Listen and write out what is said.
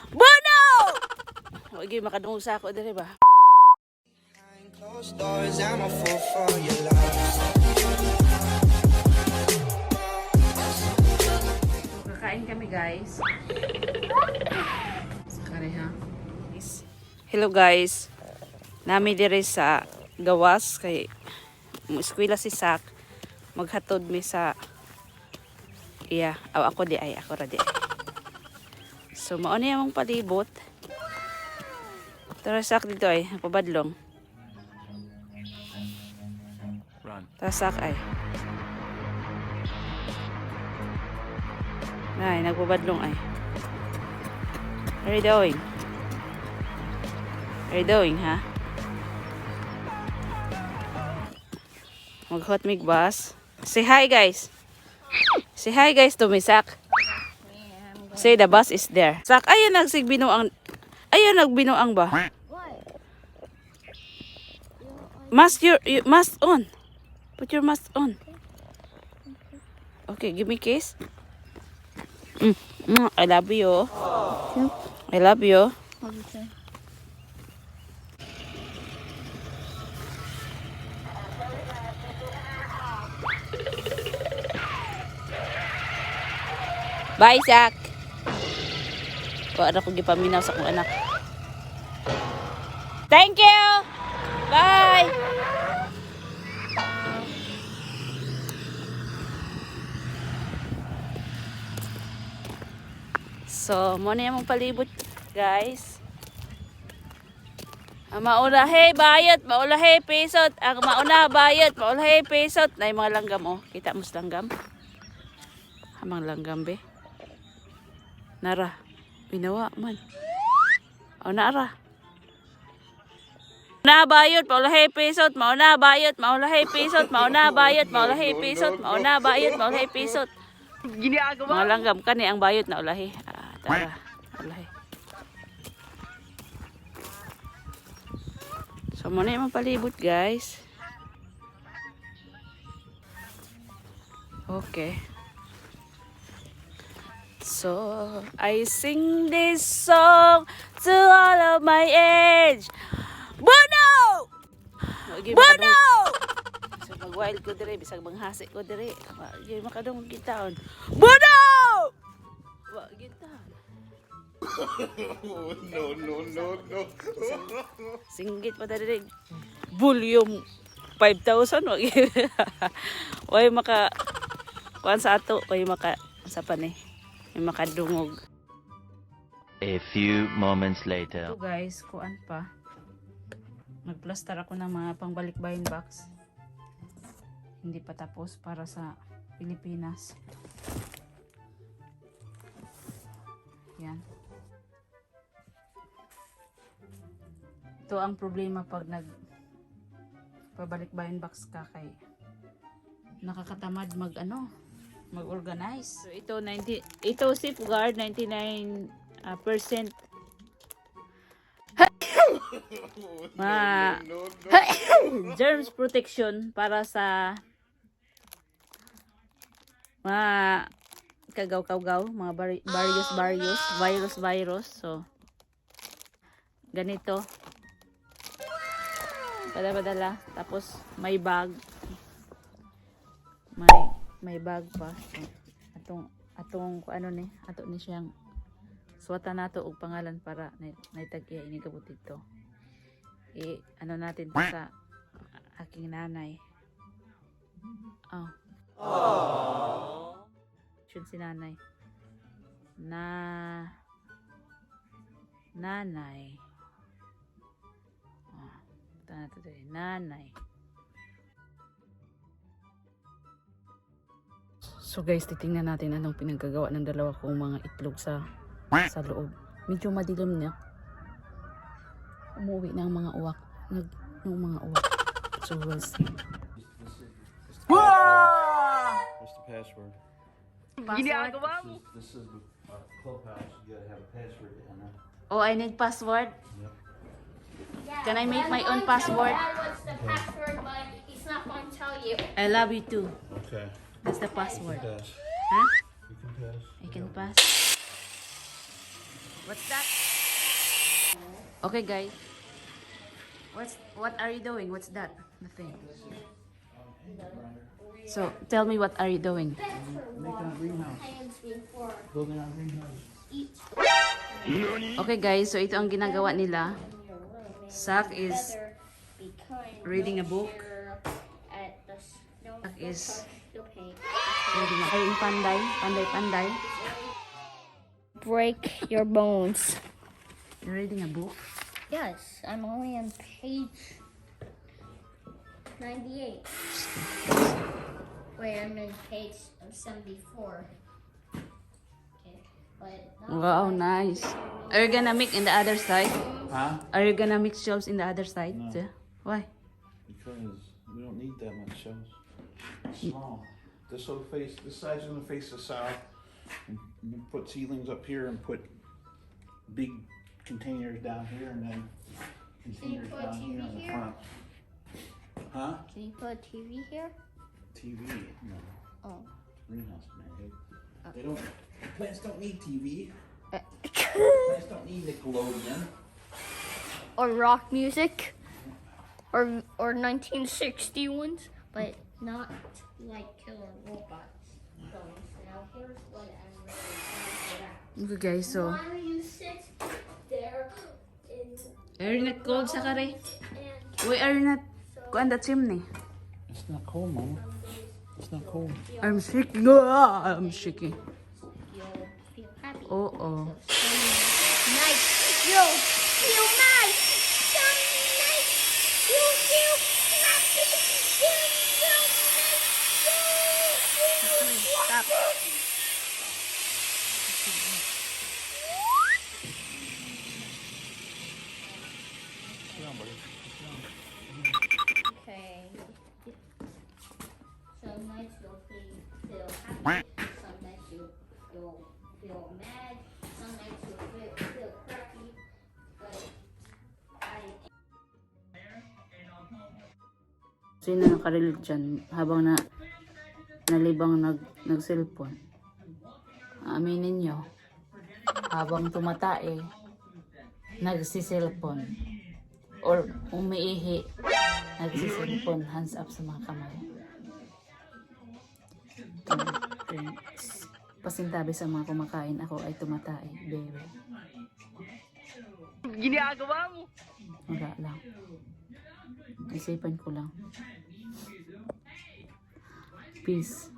Bono! Wag makadungog sa ako diri ba? Closed doors, I'm a fool for your love. Kakain kami, guys. Sakari ha. Hello, guys. Nami diri sa gawas kay mo eskwela si Sak. Maghatod mi sa iya. Aw, ako di ay, ako ra di ay. So mao ni among palibot. Tara, Sak, dito ay pabadlong. Run. Tara, Sak, ay. Ay, nagpabadlong ay. What are you doing? What are you doing, ha? Mag-hot mig bus. Say hi, guys. Say hi, guys, to me, Sak. Say the bus is there. Sak, ayun nagsigbinuang. Ayun nagbinuang ba? Mask your mask on. Put your mask on. Okay, give me kiss. I love you. I love you. Love you too. Bye, Zach. Wala ko gipaminaw sa akong anak. Thank you. Bye. So, mo na yung palibot, guys. Ang mauna, hey, bayot, maula, hey, pesot. Ang mauna, bayot, maula, hey, pesot. Na yung mga langgam, oh. Kita mo sa langgam? Amang langgam, be. Nara. Binawa man. O, nara. Na bayot, maulahi pisot, mauna bayot, maulahi pisot, mauna bayot, maulahi pisot, mauna bayot, maulahi pisot. Mga langgam kani ang bayot na ulahi. Ah, tara, ulahi. So mo na yung palibot, guys. Okay. So I sing this song to all of my age. Bono! Bono! So mag-wild ko dire, bisag manghasi ko dire. Wa gyud makadungog gitaon. Bono! Wa gitaon. No, no, no, no. Singgit pa ta dire. Volume 5,000 wa gyud. Way maka kuan sa ato, way maka sa pa ni. May makadungog. A few moments later. Ito, guys, kuan pa. Nagplastar ako ng mga pangbalikbayan box. Hindi pa tapos para sa Pilipinas. Yan. Ito ang problema pag nag pabalikbayan box ka kay nakakatamad mag ano, mag-organize. So ito 90, ito Safeguard 99 percent ma germs protection para sa mga kagaw-kagaw, mga various various virus virus. So ganito. Padala-padala. Tapos may bag. May bag pa. So, atong atong kung ano ni, ato ni siyang suwatan nato og pangalan para naitag iya ini gabot dito. I ano natin to sa aking nanay. Oh. Yun si nanay. Na nanay. Oh, ito na ito dali. Nanay. So guys, titingnan natin anong pinagagawa ng dalawa kong mga itlog sa loob. Medyo madilim na. Umuwi na ang mga uwak. Nag, ng mga uwak. So we'll see. What's the password? Password? This is the clubhouse. You gotta have a password to enter. Oh, I need password. Yep. Can I make I'm my own going to password? Tell Dad what's the password, but he's not going to tell you. I love you too. Okay. That's the password. Pass. Huh? You can pass. I can pass. What's that? Okay, guys. What are you doing? What's that? Nothing. So, tell me, what are you doing? Making a greenhouse. Hands before Building our greenhouse. eat Okay, guys, so ito ang ginagawa nila. in your room. And Zach is better be kind. reading a Don't book. share at the don't, Zach don't is touch the paint. reading a kayo panday, panday, panday. Break your bones. You're reading a book? Yes, I'm only on page 98. Wait, I'm in page 74. Okay, but not Wow, nice. Are you gonna make in the other side? Huh? Are you gonna make shelves in the other side? No. Too? Why? Because we don't need that much shelves. It's small. This will face, this side's gonna face the south. And you put ceilings up here and put big containers down here and then containers put a down here TV on the here? front. Huh? Can you put a TV here? TV? No. Oh. Greenhouse, man. They don't, plants don't need TV. Plants don't need Nickelodeon. Or rock music, or 1960 ones, but not like killer robots. Songs. Now here's what I'm really trying to get at. Okay, guys, so Why do you sit there in are you not cold, Sakari? and Why are you not go on the chimney? It's not cold, Mama. It's not cold. I'm shaking. Ah, I'm shaking. You'll feel happy. Oo. Some nights you'll feel mad. Some nights you'll feel happy. And some nights you'll feel Stop. Okay. Some nights you'll feel happy. Some nights you'll feel mad. Some nights you'll feel crappy. But I Sino nakarelate dyan habang na nalibang nag-cellphone? Aminin nyo, habang tumatae, nagsi-cellphone. Or umiihi, nagsi-cellphone, hands up sa mga kamay. Pasintabi sa mga kumakain, ako ay tumatae, bebe. Ginagawa mo! Wala lang. Isipan ko lang. Peace.